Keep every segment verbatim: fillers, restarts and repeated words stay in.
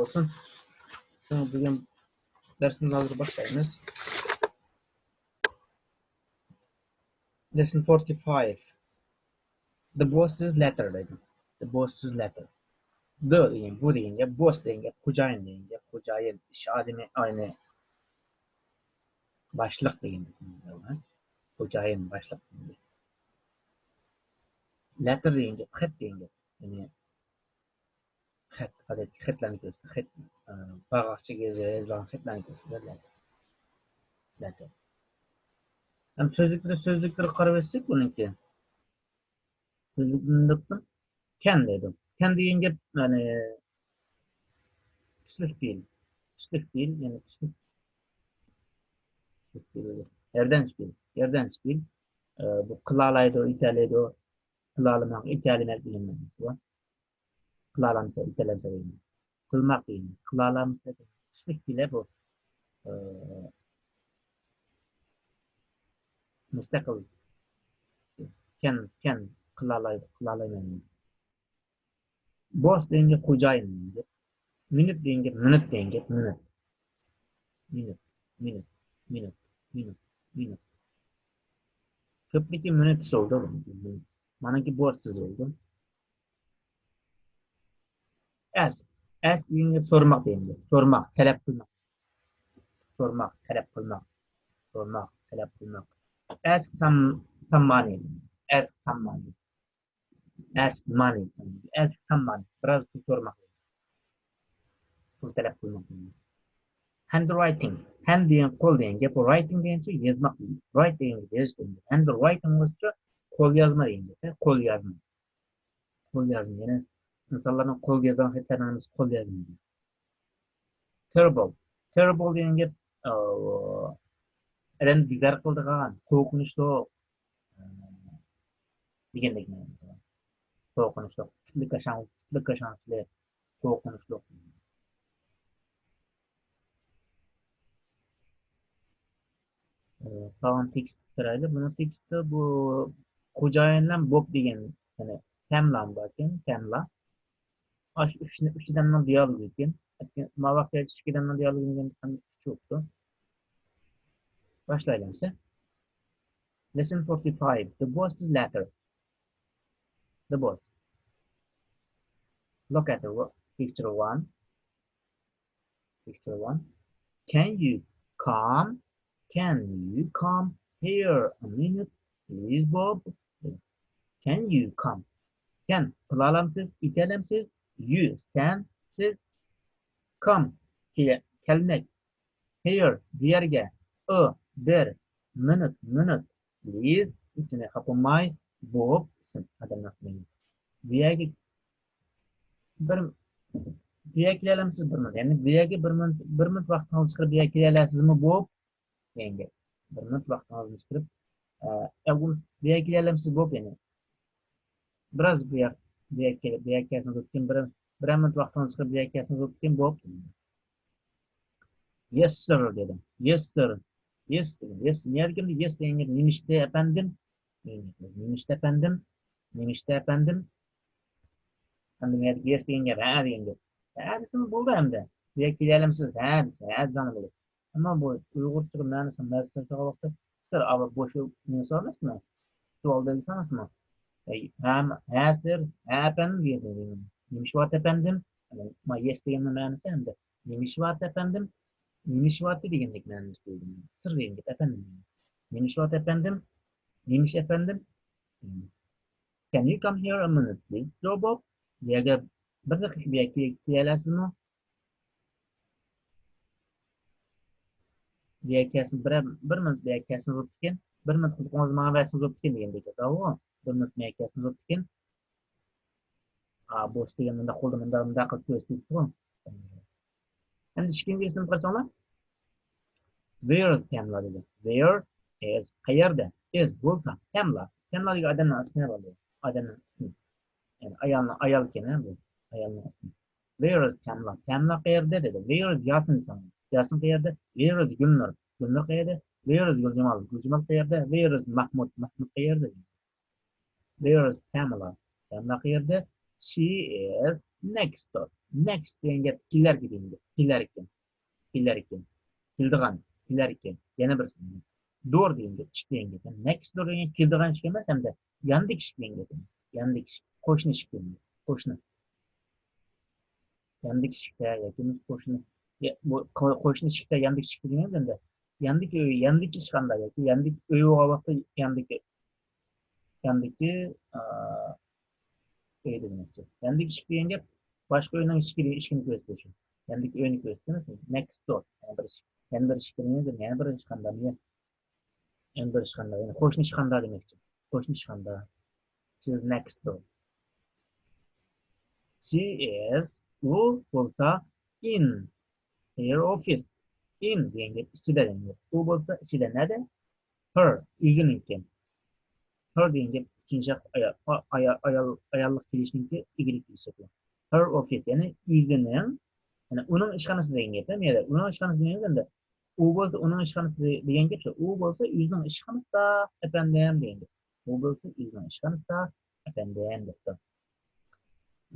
بولسۇن. شۇڭا بۈگۈن دەرسنى ھازىر باشلايمىز. Lesson forty-five. The boss's letter دەيدۇ. The boss's letter. The دېگەن، بۇ دېگەن گەپ، boss دېگەن گەپ، خوجايىن دېگەن گەپ، خوجايىن، ئىش ئادىمى، ئاينى، باشلىق دېگەن گەپ. خوجايىن، باشلىق دېگەن گەپ. Letter دېگەن گەپ، خەت دېگەن گەپ. يەنى خەت، ئادەتتىكى خەتلەرنى كۆرسىتىدۇ. خەت، ئە، باغاقچىغا يېزىلغان خەتلەرنى كۆرسىتىدۇ. لەتە. لەتە. ھەم سۆزلۈكلىرى، سۆزلۈكلىرىگە قاراپ ئۆتسەك بۇنىڭكى. سۆزلۈكنى كەن دەيدۇ. كەن دېگەن گەپ، يەنى، كۈچلۈك پېئىل. كۈچلۈك پېئىل، يەنى كۈچلۈك، كۈچلۈك پېئىل. ياردەمچى پېئىل. ياردەمچى پېئىل. ئە، بۇ قىلالايدۇ، ئېتەلەيدۇ. قىلالىماق، ئېتەلىمەك دېگەن مەنىسى بار. قىلالامسا، ئېتەلەمسە دېگەن. قىلماق دېگەن. قىلالامسا دېگەن. كۈچلۈك پېئىل بۇ. ئى، مۇستەقىل. كەن، كەن، قىلالايدۇ، قىلالايمەن. Boss دېگەن گەپ خوجايىن دېگەن گەپ. Minute دېگەن گەپ، مىنۇت دېگەن گەپ، مىنۇت. مىنۇت، مىنۇت، مىنۇت، مىنۇت، مىنۇت. كۆپلۈكى مىنۇت بولىدۇ. ماناكى boss بولىدۇ. Ask. Ask دېگەن گەپ سورىماق دېگەن گەپ. سورىماق، تەلەپ قىلماق. سورىماق، تەلەپ قىلماق. سورىماق، تەلەپ قىلماق. Ask some, some money. Ask some money. Ask money. Ask some money. بىراز پۇل سورىماق. پۇل تەلەپ قىلماق. Handwriting. Hand دېگەن قول دېگەن گەپ. Writing دېگەنچە يازماق. Write دېگەن گەپ يېزىش دېگەن گەپ. Handwriting بولسىچۇ قول يازما دېگەن گەپ. قول يازما. قول يازما. يەنى ئىنسانلارنىڭ قولىدا يازغان خەتلەرنى ھەممىسى قول يازما دېگەن. Terrible. Terrible دېگەن گەپ، ئادەمنى بىزار قىلىدىغان، قورقۇنچلۇق، ئە، دېگەندەك مەنىسى بار. قورقۇنچلۇق، پىتلىك كاشاڭ، پىتلىك كاشاڭچىلىق، قورقۇنچلۇق. ئە، قالغان تېكىست قارايلى. بۇنىڭ تېكىستى بۇ خوجايىن بىلەن بوب دېگەن، يەنى تەملا باركەن، تەملا. ئاشۇ ئۈچ، ئۈچ ئادەمنىڭ دىيالوگى ئىكەن. ما ۋاقىت ئىككى ئادەمنىڭ دىيالوگى دېگەن ئۈچ بوپتۇ. باشلايلى ئەمسە. Lesson forty-five. The boss's letter. The boss. Look at the wo-, picture one. Picture one. Can you come? Can you come here a minute, please, Bob? Can you come? Can, قىلالامسىز، ئېتەلەمسىز؟ You, سەن، سىز. Come, كېلە-، كەلمەك. Here, بۇ يەرگە. A, بىر. Minute, مىنۇت. Please, ئۈچۈن خاپىماي. Bob, ئىسىم، ئادەمنىڭ ئىسمى. بۇ يەرگە بىر، بۇ يەرگە كېلەلەمسىز بىر مىنۇت؟ يەنى بۇ يەرگە بىر مىنۇت، بىر مىنۇت ۋاقتىڭىزنى چىقىرىپ بۇ يەرگە كېلەلەيسىزمۇ، بوب؟ دېگەن گەپ. بىر مىنۇت ۋاقتىڭىزنى چىقىرىپ، ئە، ئەۋۇ بۇ يەرگە كېلەلەمسىز، بوب؟ يەنى بىراز بۇ يەر، بۇ يەرگە كېلىپ، بۇ يەرگە كەلسىڭىز بوپتىكەن، بىر، بىرەر مىنۇت ۋاقتىڭىزنى چىقىرىپ بۇ يەرگە كەلسىڭىز بوپتىكەن، بوب؟ Yes, sir دېدىم. Yes, sir. Yes دېدىم. Yes، نېمە دېگەن؟ Yes دېگەن گەپ نېمە ئىشتە، ئەپەندىم؟ نېمە ئىشتە، ئەپەندىم؟ نېمە ئىشتە، ئەپەندىم؟ ئەمدى مەيەردىكى yes دېگەن گەپ ھە دېگەن گەپ. ھە دېسىڭىز بولدى ئەمدى. بۇ يەرگە كېلەلەمسىز؟ ھە دېسە ھە دېسەڭلار بولىدۇ. ئەمما بۇ ئۇيغۇرچىغا مەنىسىنى مەرىپەت قىلغان ۋاقىتتا سىر ئاۋۇ بوش نېمە سورىماسمۇ؟ سوئال بەلگىسى سورىماسمۇ؟ ھە، ھە سىر، ھە ئەپەندىم دېگەن. نېمە ئىش بار ئەپەندىم؟ ما yes دېگەننىڭ مەنىسى ئەمدى نېمە ئىش بار ئەپەندىم؟ نېمە ئىش بار دېگەندەك مەنىسى بولدى. سىر دېگەن گەپ ئەپەندىم. نېمە ئىش بار ئەپەندىم؟ نېمە ئىش ئەپەندىم؟ Can you come here a minute, please, Joe Bob? بۇ يەرگە بىر دەقىقە بۇ يەرگە كېلەلەيسىزمۇ؟ بۇ يەرگە كەلسىڭىز، بىر، بىر مىنۇت بۇ يەرگە كەلسىڭىز بوپتىكەن، بىر مىنۇت قۇلىقىڭىزنى ماڭا بەرسىڭىز بوپتىكەن دېگەندەك گەپ. ئاۋۇ، بىر مىنۇت بۇ يەرگە كەلسىڭىز بوپتىكەن. ئا، بوش دېگەن مۇنداق قىلدى، مۇنداق، مۇنداق قىلىپ كۆرسىتىپتۇ. ئەمدى ئىككىنچى ئىسىمنى قارىساڭلار. Where is Pamela دېدى. Where is، قەيەردە؟ Is بولسا، Pamela. Pamela دېگەن ئادەمنىڭ ئىسمى بار. ئادەمنىڭ ئىسمى. يەنى ئايالنىڭ، ئايال ئىكەن ھە بۇ. ئايالنىڭ ئىسمى. Where is Pamela? Pamela قەيەردە دېدى. Where is ياسىن دېسەڭ. ياسىن قەيەردە؟ Where is گۈلنۇر؟ گۈلنۇر قەيەردە؟ Where is گۈلجامال؟ گۈلجامال قەيەردە؟ Where is مەھمۇد؟ مەھمۇد قەيەردە؟ Where is Pamela? Pamela قەيەردە؟ She is next door. نېكىست دېگەن گەپ كېلەركى دېگەن گەپ. كېلەركى. كېلەركى. كېلىدىغان. كېلەركى. يەنە بىر دور دېگەن گەپ. ئىشىك دېگەن گەپ. نېكىست دور دېگەن كېلىدىغان ئىشىك ئەمەس، ھەمدە ياندىكى ئىشىك دېگەن گەپ. ياندىكى ئىشىك. قوشنا ئىشىك دېگەن گەپ. قوشنا. ياندىكى ئىشىكتە ياكى قوشنا. يا، بۇ قو-، قوشنا ئىشىكتە، ياندىكى ئىشىكتە دېگەن ئەمدى ياندىكى ئۆي، ياندىكى ئىشخانىدا ياكى ياندىكى ئۆي بولغان ۋاقىتتا ياندىكى ياندىكى، ئا، ئۆيدە دېمەكچى. ياندىكى ئىشىك دېگەن گەپ باشقا ئۆينىڭ ئىشىكى، ئىشىكىنى كۆرسىتىش. ياندىكى ئۆينى كۆرسىتىمىز. نېكىست دور. يەنە بىر ئىشىك. يەنە بىر ئىشىك دېگەن يەنە بىر ئىشخانىدا. يەنە بىر ئىشخاندا. يەنى قوشنا ئىشخاندا دېمەكچى. قوشنا ئىشخاندا. She's next door. She is. ئۇ بولسا in her office. In دېگەن گەپ ئىچىدە دېگەن گەپ. ئۇ بولسا ئىچىدە نەدە؟ Her، ئۆزىنىڭكى. Her دېگەن گەپ ئۈچىنچى شەخس ئايال، ئايال، ئاياللىق كېلىشنىڭكى ئىگىلىك كېلىشى. Her office، يەنى ئۆزىنىڭ، يەنى ئۇنىڭ ئىشخانىسى دېگەن گەپ. يەنى ئۇنىڭ ئىشخانىسى دېگەن گەپ. ئۇ بولسا ئۇنىڭ ئىشخانىسى دېگەن گەپ شۇ. ئۇ بولسا ئۆزىنىڭ ئىشخانىسىدا، ئەپەندىم، دېگەن گەپ. ئۇ بولسا ئۆزىنىڭ ئىشخانىسىدا، ئەپەندىم، دەپتۇ.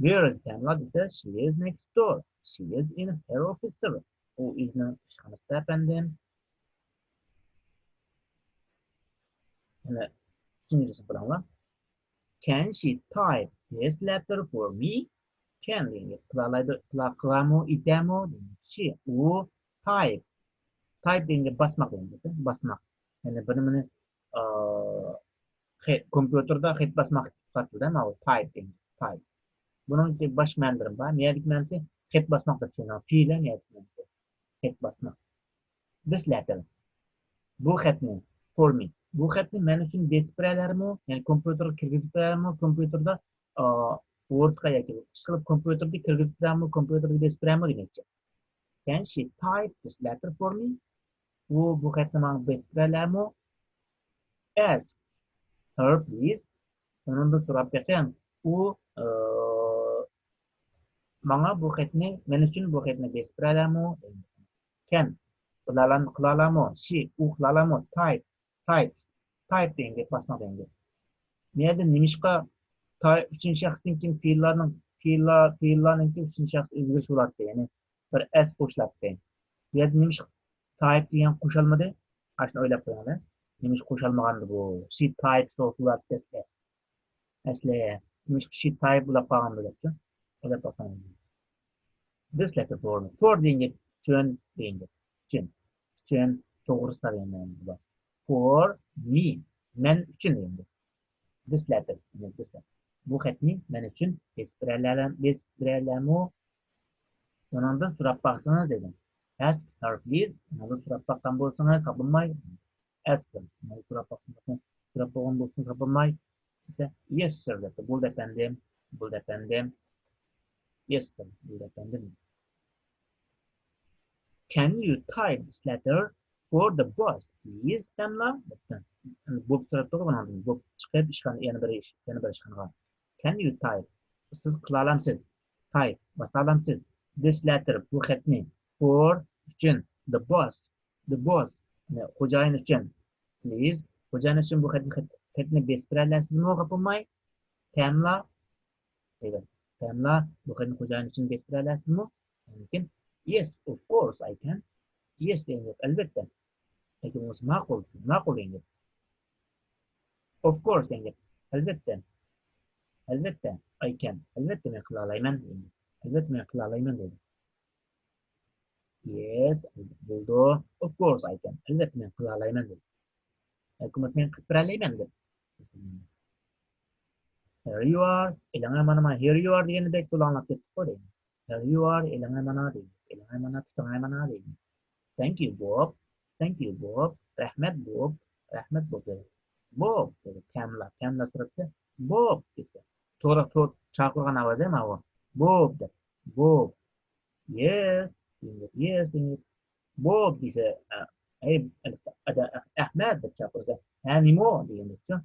Where is Pamela دېسە، she is next door. She is in her office. ئۇ ئۆزىنىڭ ئىشخانىسىدا، ئەپەندىم. يەنە ئۈچىنچىسىنى قاراڭلار. Can she type this letter for me? Can دېگەن گەپ قىلالايدۇ، قىلا-، قىلامۇ، ئېتەمۇ دېگەن گەپ. She، ئۇ، type. Type دېگەن گەپ باسماق دېگەن گەپ، باسماق. يەنى بىر نېمىنى، ئا، خې-، كومپيۇتېردا خەت باسماق قاتىدۇ-دە، ماۋۇ type دېگەن، type. بۇنىڭ باشقا مەنىلىرى بار. مەيەردىكى مەنىسى خەت باسماق دەپ چۈشىنىڭ. پېئىل مەيەردىكى مەنىسى. خەت باسماق. This letter. بۇ خەتنى، for me. بۇ خەتنى مەن ئۈچۈن بېسىپ بېرەلەرمۇ؟ يەنى كومپيۇتېرغا كىرگۈزۈپ بېرەلەرمۇ؟ كومپيۇتېردا، ئا، ۋوردقا ياكى ئىشقىلىپ كومپيۇتېردا كىرگۈزۈپ بېرەلەرمۇ؟ كومپيۇتېردا بېسىپ بېرەلەرمۇ دېمەكچى. Can she type this letter for me? ئۇ بۇ خەتنى ماڭا بېسىپ بېرەلەرمۇ؟ Ask her please. ئۇنىڭدىن سوراپ بېقىڭ. ئۇ، ئا، ماڭا بۇ خەتنى، مەن ئۈچۈن بۇ خەتنى بېسىپ بېرەلەرمۇ؟ Can. قىلالام-، قىلالامۇ؟ She. ئۇ قىلالامۇ؟ Type. Type. Type دېگەن گەپ، باسماق دېگەن گەپ. بۇ يەردە نېمىشقا تاي-، ئۈچىنچى شەخستىن كېيىن پېئىللارنىڭ، پېئىللار، پېئىللارنىڭكى ئۈچىنچى شەخس ئۆزگىرىش بولاتتى، يەنى بىر s قوشۇلاتتى. بۇ يەردە نېمىشقا type دېگەن قوشالمىدى؟ ئاشۇنى ئويلاپ قويۇڭلار. نېمىشقا قوشالمىغاندى بۇ؟ She types ئوف ۋورد دېسە. ئەسلى، نېمىشقا she type بولۇپ قالغاندۇ دەپچۇ. ئويلاپ باقساڭ. This letter for me. For دېگەن گەپ ئۈچۈن دېگەن گەپ. ئۈچۈن. ئۈچۈن، توغرىسىدا دېگەن مەنىدە بار. For me. مەن ئۈچۈن دېگەن گەپ. This letter. This letter. بۇ خەتنى مەن ئۈچۈن بېسىپ بېرەلەر-، بېسىپ بېرەلەرمۇ؟ ئۇنىڭدىن سوراپ باقسىڭىز دېدىم. Ask her please. ئۇنىڭدىن سوراپ باققان بولسىڭىز، خاپىلىماي. Ask her. ئۇنىڭدىن سوراپ باقسىڭىز، سوراپ بولغان بولسىڭىز، خاپىلىماي. دېسە، yes sir دەپتۇ. بولدى ئەپەندىم. بولدى ئەپەندىم. Yes sir. بولدى ئەپەندىم. Can you type this letter for the boss, please, Pamela? دەپتۇ. بوب سوراپتۇغۇ بۇنىڭدىن. بوب چىقىپ ئىشخانا، يەنە بىر ئىش، يەنە بىر ئىشخانىغا. Can you type؟ سىز قىلالامسىز؟ Type، باسالامسىز؟ This letter، بۇ خەتنى. For، ئۈچۈن. The boss، the boss، يەنى خوجايىن ئۈچۈن. Please، خوجايىن ئۈچۈن بۇ خەتنى، خەت-، خەتنى بېسىپ بېرەلەيسىزمۇ، خاپا بولماي؟ Pamela، دەيدۇ. Pamela، بۇ خەتنى خوجايىن ئۈچۈن بېسىپ بېرەلەيسىزمۇ؟ لېكىن، yes, of course I can. Yes دېگەن گەپ، ئەلۋەتتە. لېكىن بولمىسا ماقۇل، ماقۇل دېگەن گەپ. Of course دېگەن گەپ، ئەلۋەتتە. ئەلۋەتتە، I can. ئەلۋەتتە مەن قىلالايمەن دېگەن گەپ. ئەلۋەتتە مەن قىلالايمەن دېدى. Yes، بولىدۇ. Of course I can. ئەلۋەتتە مەن قىلالايمەن دېدى. ياكى بولمىسا مەن قىلىپ بېرەلەيمەن دېدى. Here you are، ئېلىڭە مانا، مانا، here you are دېگەندە بەك تولا ئاڭلاپ كەتتۇققۇ دەيمەن. Here you are، ئېلىڭە مانا دەيمەن. ئېلىڭە مانا، تۇتۇڭە مانا دەيمەن. Thank you, Bob. Thank you, Bob. رەھمەت، بوب. رەھمەت، بوب دېدى. بوب دېدى. پەملا، پەملا تۇرۇپتۇ. بوب دېسە. تولا، تو-، چاقىرغان ئاۋازى ماۋۇ. بوب دەپ. بوب. Yes دېگەن گەپ. Yes دېگەن گەپ. بوب دېسە، ئە، ئەي، ئەدە، ئەخمەت دەپ چاقىرسا، ھە، نېمە دېگەن گەپچۇ.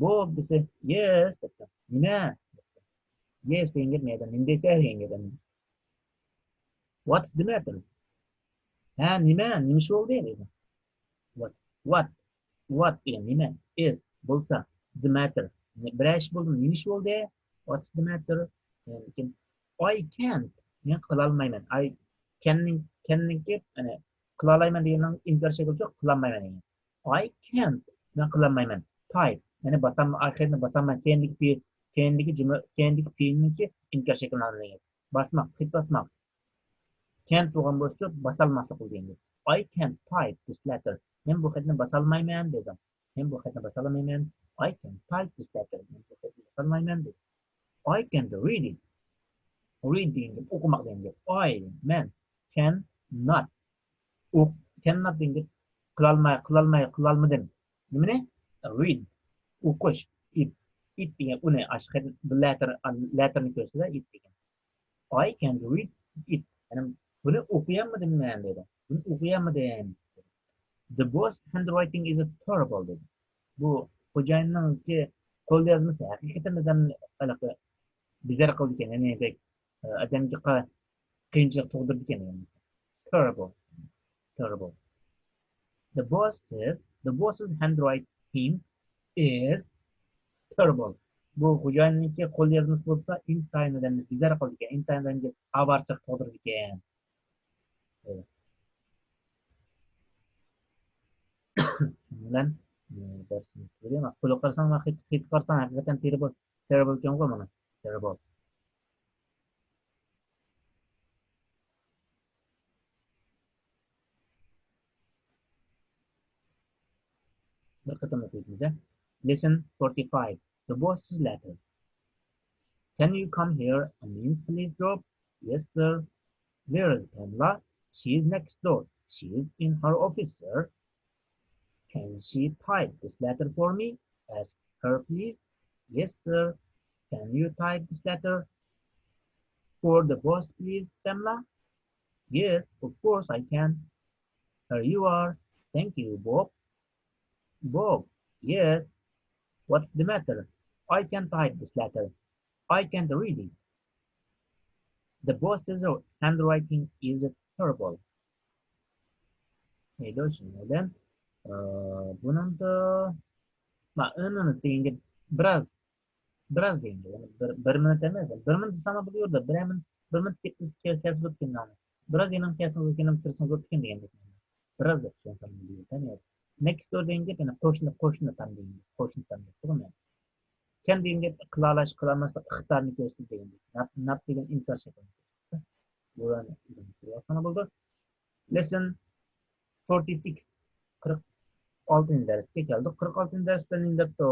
بوب دېسە، yes دەپتۇ. نېمە؟ Yes دېگەن گەپ نەدە؟ نېمە دېسە دېگەن گەپ. What's the matter؟ ھە، نېمە؟ نېمە ئىش بولدى دەيدۇ. What؟ What؟ What دېگەن نېمە؟ Is بولسا، the matter. بىرەر ئىش بولدىمۇ؟ نېمە ئىش بولدى؟ What's the matter؟ لېكىن، I can't. مەن قىلالمايمەن. I can نىڭ، can نىڭكى، يەنى قىلالايمەن دېگەننىڭ ئىنكار شەكلى يوق، قىلالمايمەن دېگەن. I can't، مەن قىلالمايمەن. Type، يەنى باسالما-، ئاخىرىنى باسالمايمەن. كەينىدىكى پېئىل، كەينىدىكى جۈملە، كەينىدىكى پېئىلنىڭكى ئىنكار شەكلىنى ئاڭلىدىڭىز. باسماق، خەت باسماق. Can't بولغان بولسا باسالماسلىق بولىدۇ ئەمدى. I can't type this letter. مەن بۇ خەتنى باسالمايمەن دېدىم. مەن بۇ خەتنى باسالمايمەن. I can't type this letter. مەن بۇ خەتنى باسالمايمەن دېدىم. I can't read it. Read دېگەن گەپ ئوقۇماق دېگەن گەپ. I، مەن، can not. ئوق-، can not دېگەن گەپ قىلالماي، قىلالماي، قىلالمىدىم. نېمىنى؟ Read. ئوقۇش. It. It دېگەن ئۇنى، ئاشۇ خەت، letter، letterنى كۆرسىتىدۇ، it دېگەن. I can't read it. يەنى بۇنى ئوقۇيالمىدىم مەن دەيدۇ. بۇنى ئوقۇيالمىدىم. The boss handwriting is terrible دەيدۇ. بۇ خوجايىننىڭكى قول يازمىسى ھەقىقەتەن ئادەمنى ھېلىقى بىزار قىلىدىكەن. يەنى بەك، ئە، ئادەمگە قا-، قىيىنچىلىق تۇغدۇرىدىكەن. يەنى. Terrible. Terrible. The boss's, the boss's handwriting is terrible. بۇ خوجايىننىڭكى قول يازمىسى بولسا ئىنتايىن ئادەمنى بىزار قىلىدىكەن، ئىنتايىن ئادەمگە ئاۋارىچىلىق تۇغدۇرىدىكەن. شۇنىڭ بىلەن، ئە، دەرسنى پۈتتۈردۈم. قۇلۇق قارىساڭ، خېتى، خېتى قارىساڭ، ھەقىقەتەن تېررىبل، تېررىبل ئىكەنغۇ مانا. تېررىبل. بىر قېتىم ئوقۇيمىز. Lesson forty-five. The boss's letter. Can you come here a minute, please, Rob? Yes, sir. Where is Pamela? She is next door. She is in her office, sir. Can she type this letter for me? Ask her, please. Yes, sir. Can you type this letter for the boss, please, Pamela? Yes, of course I can. Here you are. Thank you, Bob. Bob, yes. What's the matter? I can't type this letter. I can't read it. The boss's handwriting is terrible. ھەيدە، شۇنىڭ بىلەن، ئە، بۇنىڭدا، ما، ئۈنىمىز دېگەنگە بىراز، بىراز دېگەنگە، يەنى بىر، بىر مىنۇت ئەمەس، بىر مىنۇت دېسەڭلار بولىدۇ، بىرەر مىنۇت، بىر مىنۇت كەتسە، كەتسە بولىدىكەن. بىراز يېنىڭ كەلسىڭىز كېلىڭ، كىرسىڭىز بولىدىكەن دېگەندەك. بىراز دەپ چۈشەنسەم بولىدۇ. نېكىست دور دېگەن گەپ، يەنى قوشنا، قوشنا تام دېگەن گەپ، قوشنا تام دەپ تۇرغان. كەن دېگەن گەپ قىلالاش، قىلالماسلىق ئىقتىدارىنى كۆرسىتىدۇ دېگەن گەپ. ناپ، ناپ دېگەن ئىنكار شەكلىنى كۆرسىتىدۇ. بۇلارنى ئۆزىڭىز كۆرۈۋالساڭلار بولىدۇ. Lesson forty-six، قىرىق ئالتىنچى دەرسكە كەلدۇق. قىرىق ئالتىنچى دەرستە نېمە دەپتۇ؟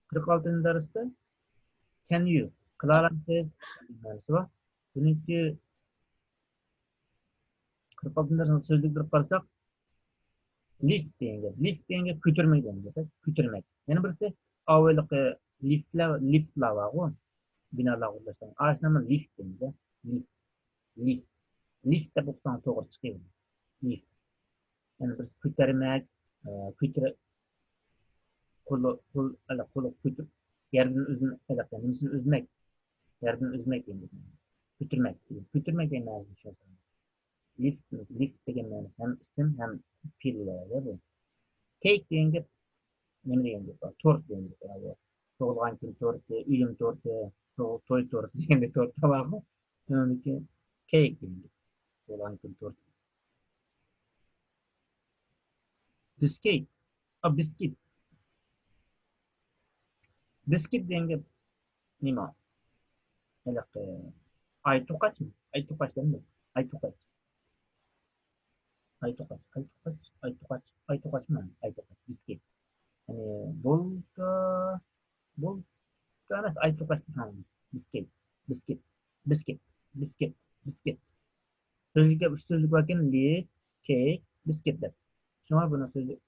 قىرىق ئالتىنچى دەرستە can you، قىلالامسىز؟ مەنىسى بار. بۇنىڭكى قىرىق ئالتىنچى دەرسنىڭ سۆزلۈكلىرىگە قارىساق، lift دېگەن گەپ. Lift دېگەن گەپ كۆتۈرمەك دېگەن گەپ. كۆتۈرمەك. يەنە بىرسى، ئاۋۇ ھېلىقى لىفتلار، لىفتلار بارغۇ، بىنالار قۇرۇلۇشلار. ئاشۇنىڭغا لىفت دەيمىز. لىفت. لىفت. لىفت دەپ ئوقۇساڭ توغرا چىقىدۇ. لىفت. يەنە بىر كۆتەرمەك، ئە، كۆتۈرە-، قولى، قول، ھېلىقى قولى كۆتۈر-، يەردىن ئۈزمە-، ھېلىقى نېمىسىنى ئۈزمەك. يەردىن ئۈزمەك دېگەن. كۆتۈرمەك. كۆتۈرمەك دېگەن مەنىسىنى چۈشەنسەڭ. لىفت، لىفت دېگەن مەنىسى ھەم ئىسىم، ھەم پېئىل بولىدۇ بۇ. كېيك دېگەن گەپ نېمە دېگەن گەپ بار؟ تورت دېگەن گەپ بار. تۇغۇلغان كۈن تورتى، ئۆلۈم تورتى، تو-، توي تورتى دېگەندەك تورتلار بارغۇ. شۇنىڭدىكى كېيك دېگەن گەپ. تۇغۇلغان كۈن تورتى. بىسكىت. ئا، بىسكىت. بىسكىت دېگەن گەپ نېمە؟ ھېلىقى ئاي توقاچمۇ؟ ئاي توقاچ دەمدۇ؟ ئاي توقاچ. ئاي توقاچ، ئاي توقاچ، ئاي توقاچ، ئاي توقاچمۇ؟ ئاي توقاچ، بىسكىت. يەنى بولكا، بولكا ئەمەس، ئاي توقاچ دېسەڭ. بىسكىت، بىسكىت، بىسكىت، بىسكىت، بىسكىت. سۆزلۈككە ئۈچ سۆزلۈك باركەن، لىفت، كېيك، بىسكىت دەپ. شۇڭا بۇنىڭ سۆزلۈك،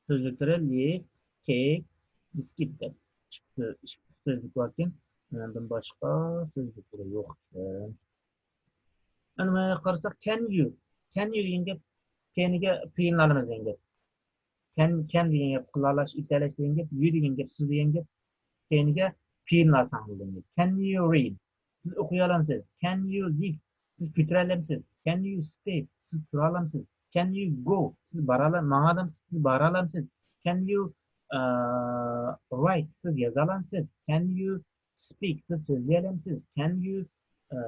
سۆزلۈكلىرى لىفت، كېيك، بىسكىت دەپ. ئىككى سۆ-، ئىككى سۆزلۈك باركەن، ئۇنىڭدىن باشقا سۆزلۈكلىرى يوق ئىكەن. ئەنە مانا قارىساق، كەن يۇ. كەن يۇ دېگەن گەپ، كەينىگە پېئىلنى ئالىمىز دېگەن گەپ. كەن، كەن دېگەن گەپ قىلالاش، ئېسەلەش دېگەن گەپ، يۇ دېگەن گەپ سىز دېگەن گەپ، كەينىگە پېئىلنى ئالساڭ بولىدۇ دېگەن گەپ. Can you read؟ سىز ئوقۇيالامسىز؟ Can you lift؟ سىز كۆتۈرەلەمسىز؟ Can you stay؟ سىز تۇرالامسىز؟ Can you go؟ سىز بارالا-، ماڭالامسىز؟ سىز بارالامسىز؟ Can you ئە، write، سىز يازالامسىز؟ Can you speak، سىز سۆزلىيەلەمسىز؟ Can you، ئە،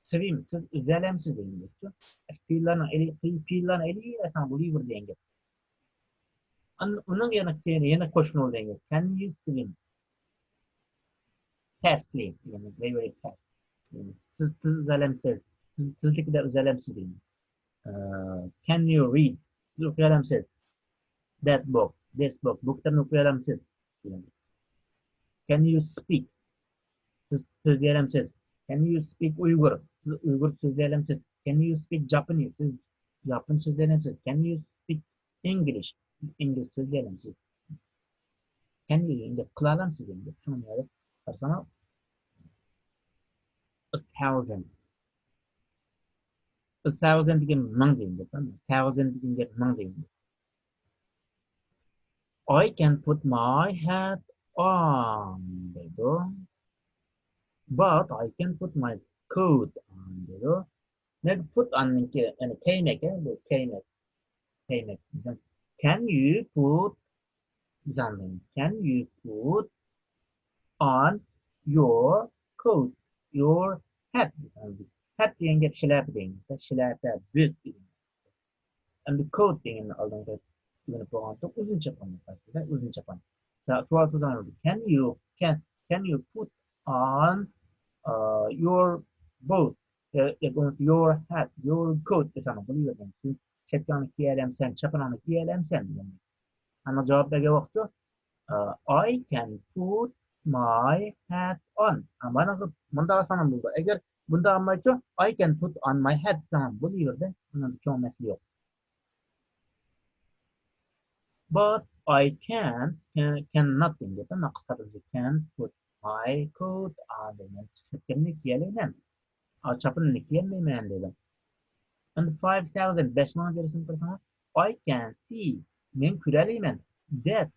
swim، سىز ئۈزەلەمسىز دېگەن گەپچۇ. پېئىللارنىڭ ئېلى، پېئىللارنى ئېلىۋەرسەڭ بولۇۋېرىدۇ دېگەن گەپ. ئان-، ئۇنىڭ يەنە، يەنە قوشۇلىدۇ دېگەن گەپ. Can you swim fastly؟ دېگەن گەپ، very, very fast. سىز تېز ئۈزەلەمسىز؟ سىز تېزلىكتە ئۈزەلەمسىز دېگەن. ئە، can you read؟ سىز ئوقۇيالامسىز؟ That book، this book، بۇ كىتابنى ئوقۇيالامسىز؟ Can you speak؟ سىز سۆزلىيەلەمسىز؟ Can you speak Uyghur؟ سىز ئۇيغۇرچە سۆزلىيەلەمسىز؟ Can you speak Japanese؟ سىز ياپونچە سۆزلىيەلەمسىز؟ Can you speak English؟ ئىنگلىزچە سۆزلىيەلەمسىز؟ Can you، ئەمدى قىلالامسىز ئەمدى. شۇنىڭ يەرى قارىساڭلار، a thousand. A thousand دېگەن مىڭ دېگەن گەپ. Thousand دېگەن گەپ مىڭ دېگەن گەپ. I can put my hat on دەيدۇ. But I can put my coat on دەيدۇ. نەدە put on نىڭكى، يەنى كىيمەك، ھە، بۇ كىيمەك. كىيمەك. Can you put، بىز ئاندىن، can you put on your coat, your hat؟ Hat دېگەن گەپ شىلەپە دېگەن گەپ، شىلەپە، بۆت دېگەن. ئەمدى coat دېگەننى ئالدىنقى ئۆگىنىپ بولغانتۇق، ئۇزۇن چاپان دەپ ئاتىلىدۇ، ئۇزۇن چاپان. سوئال سوراڭ، can you، can، can you put on، uh, your boat، ياكى بولمىسا your hat, your coat دېسەڭ بولۇۋېرىدۇ. سەن شەپكەڭنى كىيەلەمسەن، چاپىنىڭنى كىيەلەمسەن دېگەن. ئەمما جاۋاب بەرگەن ۋاقىتتا، ئە، I can put my hat on. ئە، مانا مۇنداق ئاسان بولىدۇ. ئەگەر بۇنداق ئالمايچۇ، I can put on my hat دېسەڭ بولۇۋېرىدۇ. بۇنىڭدا چوڭ مەسىلە يوق. But I can't، can، cannot دېگەن گەپ. مەن قىسقارتىپ can put my coat on دەيمەن. شەپكەمنى كىيەلەيمەن. ئا، چاپىنىمنى كىيەلمەيمەن دېدىم. ئەمدى five thousand، بەش مىڭنى تېرىسىنى قارىساڭلار، I can see، مەن كۆرەلەيمەن. That،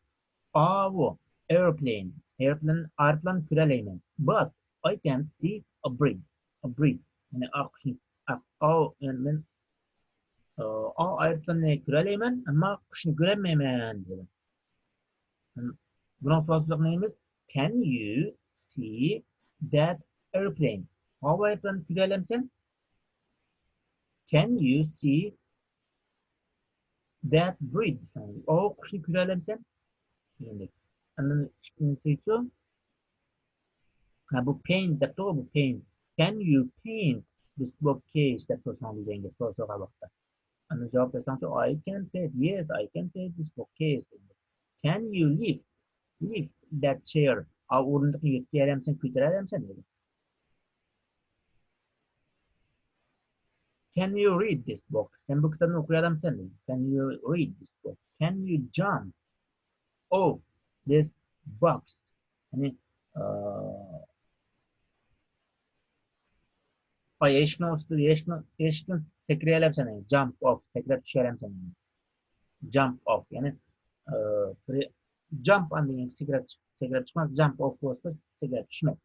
ئاۋۇ، aeroplane، ئايروپىلان، ئايروپىلاننى كۆرەلەيمەن. But I can't see a bird، a bird. يەنى ئاققۇچنى، ئاق، ئاۋۇ، يەنى مەن، ئا، ئايروپىلاننى كۆرەلەيمەن، ئەمما قۇشنى كۆرەلمەيمەن دېدىم. بۇنىڭ سوئال سوزۇق نېمىمىز؟ Can you see that airplane؟ ئاۋۇ ئايروپىلاننى كۆرەلەمسەن؟ Can you see that bird؟ ئاۋۇ قۇشنى كۆرەلەمسەن؟ دېگەندەك. ئاندىن ئىككىنچىسىچۇ؟ ھە، بۇ paint دەپتۇ، بۇ paint. Can you paint this bookcase؟ دەپ سورىساڭ دېگەن گەپ، سوئال سورىغان ۋاقىتتا. ئاندىن جاۋاب بەرسەڭچۇ، I can paint. Yes, I can paint this bookcase. Can you lift, lift that chair؟ ئاۋۇ ئورۇندۇقنى يۆتكىيەلەمسەن، كۆتۈرەلەمسەن دېدى. Can you read this book؟ سەن بۇ كىتابنى ئوقۇيالامسەن دېدى. Can you read this book? Can you jump off this box؟ يەنى، ئە، ئاي، ئىشىكنىڭ ئۈستىدە، ئىشىكنىڭ، ئىشىكتىن سەكرىيەلەمسەن، يەنى jump off، سەكرەپ چۈشەلەمسەن، يەنى jump off، يەنى، ئە، بىر jump on دېگەن سەكرەپ، سەكرەپ چىقماق، jump off بولسا سەكرەپ چۈشمەك.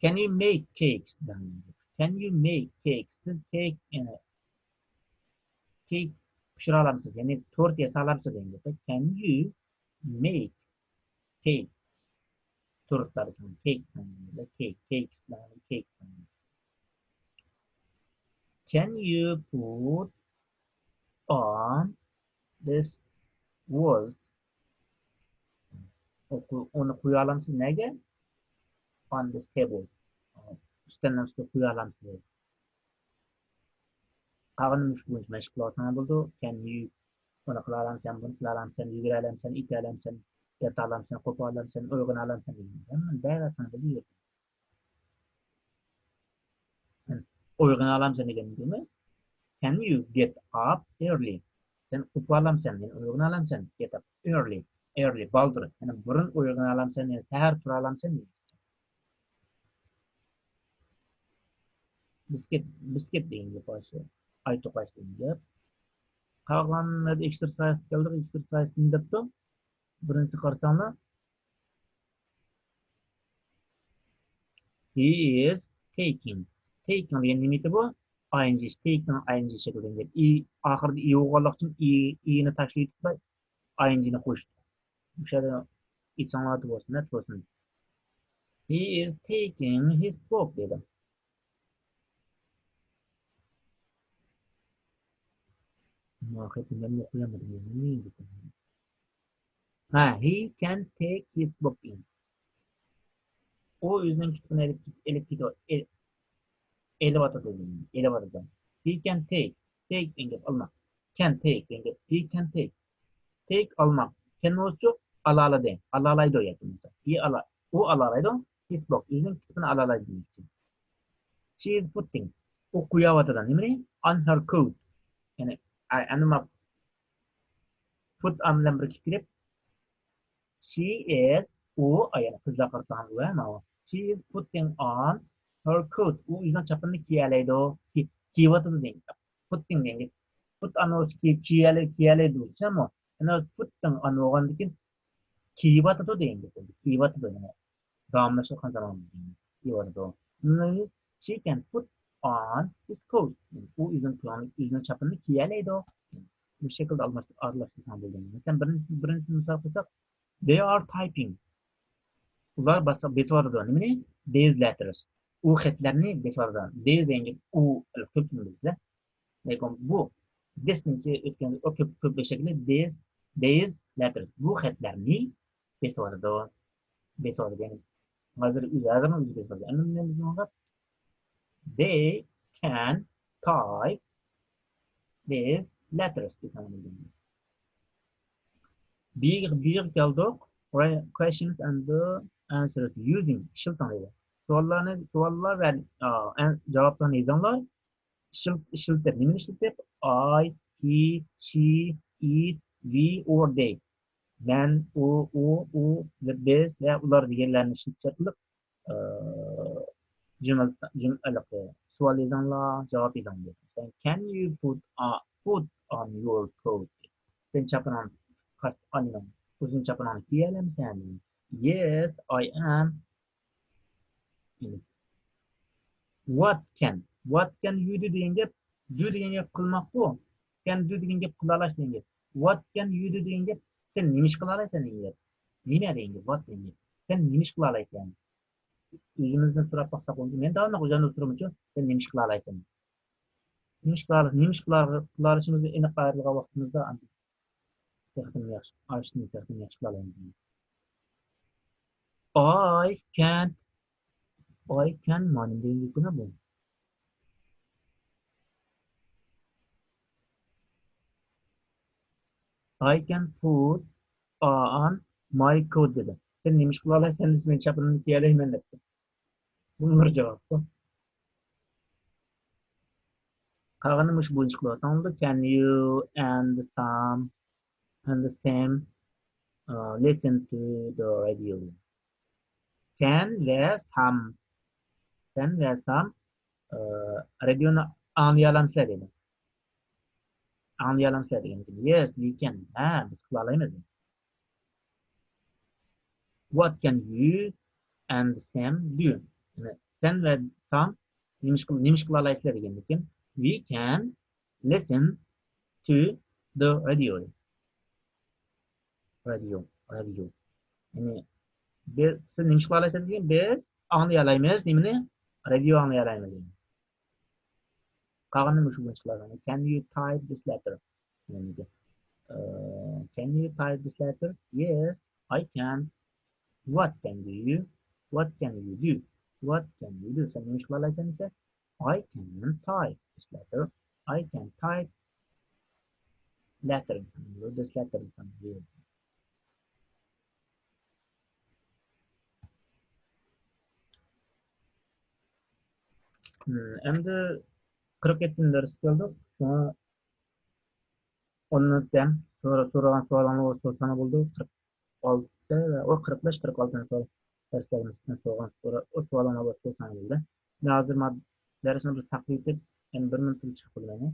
Can you make cakes؟ Can you make cakes؟ سىز cake، ئە، cake پىشۇرالامسىز؟ يەنى تورت ياسالامسىز دېگەن گەپ. Can you make cake؟ تورتلار، cake، cake، cake. Can you put on this vase؟ ئۇنى قويالامسىز نەگە؟ On this table. ئۈستەلنىڭ ئۈستىگە قويالامسىز؟ قالغىنىنى مۇشۇ بويىچە مەشىق قىلىۋالساڭلار بولىدۇ. Can you، ئۇنى قىلالامسەن، بۇنى قىلالامسەن، يۈگۈرەلەمسەن، ئېتەلەمسەن، ياتالامسەن، قوپالامسەن، ئويغىنالامسەن دېگەن. ھەممىنى دەۋەرسەڭ بولىدۇ. سەن ئويغىنالامسەن دېگەن نېمە؟ Can you get up early؟ سەن قوپالامسەن، يەنى ئويغىنالامسەن؟ Get up early، early، بالدۇر. يەنى بۇرۇن ئويغىنالامسەن، يەنى سەھەر تۇرالامسەن دېگەن. بىسكىت، بىسكىت دېگەن گەپ ئاشۇ. ئاي توقاش دېگەن گەپ. قالغان exercise كەلدۇق، exercise نېمە دەپتۇ؟ بىرىنچى قارىساڭلار. He is taking. Taking دېگەن نېمە ئىدى بۇ؟ ئاينجى، تېيكنىڭ ئاينجى شەكلىدىن كېلىپ، ئى، ئاخىرىدا ئى بولغانلىقى ئۈچۈن ئى، ئىنى تاشلىۋېتىپ، ئاينجىنى قوشتۇق. مۇشۇ يەردە ئېسىڭلاردا بولسۇن، نەدە بولسۇن. He is taking his book دېدىم. ماخېتىمنى ئوقۇيالمىدىم. ھە، he can take his book in. ئۇ ئۆزىنىڭ كىتابىنى ئېلىپ، ئېلىپ كېتىۋ-، ئېل-، ئېلىۋاتىدۇ دېگەن، ئېلىۋاتىدۇ. He can take، take دېگەن گەپ ئالماق. Can take دېگەن گەپ، he can take. Take ئالماق. Can بولسىچۇ، ئالالىدى، ئالالايدۇ ياكى بولمىسا. He ئالا-، ئۇ ئالالايدۇ، his book، ئۆزىنىڭ كىتابىنى ئالالايدۇ دېمەكچى. She is putting، ئۇ قوياۋاتىدۇ. نېمىنى؟ On her coat. يەنى، ئەمدى ما put on بىلەن بىرگە كىرىپ، she is، ئۇ، ئاي، يەنى قىزلار قارىسىڭىز ئۇ، ھە، ماۋۇ. She is putting on her coat. ئۇ ئۆزىنىڭ چاپىنىنى كىيەلەيدۇ. كىي-، كىيىۋاتىدۇ دېگەن گەپ. Putting دېگەن گەپ. Put on بولسا كىي-، كىيەلەي-، كىيەلەيدۇ دېسە، ئەمما putting on بولغاندىن كېيىن كىيىۋاتىدۇ دېگەن گەپ بولدى. كىيىۋاتىدۇ، يەنى داۋاملاشقان زامان كىيىۋاتىدۇ. She can put on his coat. ئۇ ئۆزىنىڭ، ئۆزىنىڭ چاپىنىنى كىيەلەيدۇ. بۇ شەكىلدە ئالماش-، ئارىلاشتۇرساڭ بولىدۇ. مەسىلەن، بىرىنچىسى، بىرىنچىسىنى مىسال قىلساق، they are typing. ئۇلار باسا-، بېسىۋاتىدۇ. نېمىنى؟ These letters. ئۇ خەتلەرنى بېسىۋاتىدۇ. These دېگەن گەپ ئۇ، تۈركۈم بىلىسىلەر. لېكىن بۇ this نىڭكى ئۆتكەن، ئۇ كۆپ، كۆپ شەكلى this، these letters. بۇ خەتلەرنى بېسىۋاتىدۇ. بېسىۋاتىدۇ. يەنى ھازىر ئۆزى، ھازىرمۇ ئۆزى بېسىۋاتىدۇ. ئەمدى مەن بىزنىڭ they can type these letters دېسەم بولىدۇ. بىگە، بىگە كەلدۇق. Questions and the answers using، ئىشلىتىڭ دەيدۇ. سوئاللارنى، سوئاللار ۋە، ئا، ئەن-، جاۋابلارنى يېزىڭلار. ئىشلىتىپ، ئىشلىتىپ، نېمىنى ئىشلىتىپ؟ I، he، she، it، we or they. مەن، ئۇ، ئۇ، ئۇ، بىز ۋە ئۇلار دېگەنلەرنى ئىشلىتىش ئارقىلىق، ئى، جۈملە، جۈملە، سوئال يېزىڭلار، جاۋاب يېزىڭلار. Can you put on، put on your coat؟ سەن چاپىنىڭ، قاس-، ئۇزۇن چاپىنىڭنى كىيەلەمسەن؟ Yes, I am. What can، what can you do دېگەن گەپ، do دېگەن گەپ قىلماققۇ. Can do دېگەن گەپ قىلالاش دېگەن گەپ. What can you do دېگەن گەپ، سەن نېمە ئىش قىلالايسەن دېگەن گەپ. نېمە دېگەن گەپ، what دېگەن گەپ. سەن نېمە ئىش قىلالايسەن؟ ئۆزىمىزدىن سوراپ باقساق بولىدۇ. مەن داۋاملىق ئۆزۈمدىن سورىمىچۇ، سەن نېمە ئىش قىلالايسەن؟ نېمە ئىش قىلالايسەن؟ نېمە ئىش قىلالايسىنى ئېنىق ئايرىلغان ۋاقتىمىزدا ئاندىن تېخىمۇ ياخشى، ئاشۇنى تېخىمۇ ياخشى قىلالايمىز. I can't، I can مانا دېگەن گېپىنا بۇ. I can put on my coat دېدى. سەن نېمە ئىش قىلالايسەن دېسە، مەن چاپىنىمنى كىيەلەيمەن دەپتۇ. بۇ بىر جاۋابقۇ. قالغىنى مۇشۇ بويىچە قىلىۋاتساڭلار، can you and some and the same, uh, listen to the radio. Can ۋە some. Can ۋە some، ئى، رادىيونى ئاڭلىيالامسىلەر دېدى. ئاڭلىيالامسىلەر دېگەن. Yes, we can. ھە، بىز قىلالايمىز. What can you and Sam do? يەنى سەن ۋە سام نېمە ئىش قىل-، نېمە ئىش قىلالايسىلەر دېگەندىكىن، we can listen to the radio. رادىيو، رادىيو. يەنى بىز، سىز نېمە ئىش قىلالايسىز دېگەن، بىز ئاڭلىيالايمىز، نېمىنى؟ رادىيو ئاڭلىيالايمىز. قالغىنىنى مۇشۇ بويىچە قىلىۋاتىمەن. Can you type this letter? Can you type this letter? Yes, I can. What can you do? What can you do? What can you do? سەن نېمە ئىش قىلالايسەن دېسە، I can type this letter. I can type letter دېسەم بولىدۇ، this letter دېسەم بولىدۇ. ئەمدى قىرىق يەتتىنچى دەرسكە كەلدۇق. شۇڭا ئون مىنۇت دەم سورا-، سورىغان سوئالىڭلار سورىساڭلار بولىدۇ. قىرىق ئالتە ۋە ئۇ قىرىق بەش، قىرىق ئالتىنچى سوئال دەرسلەرگە نىسبەتەن سورىغان سورا-، ئۇ سوئالىڭلار بولسا سورىساڭلار بولىدۇ. مەن ھازىر ما-، دەرسنى بىر ساقلىۋېتىپ، يەنە بىر مىنۇتتىن چىقىپ قالىمەن.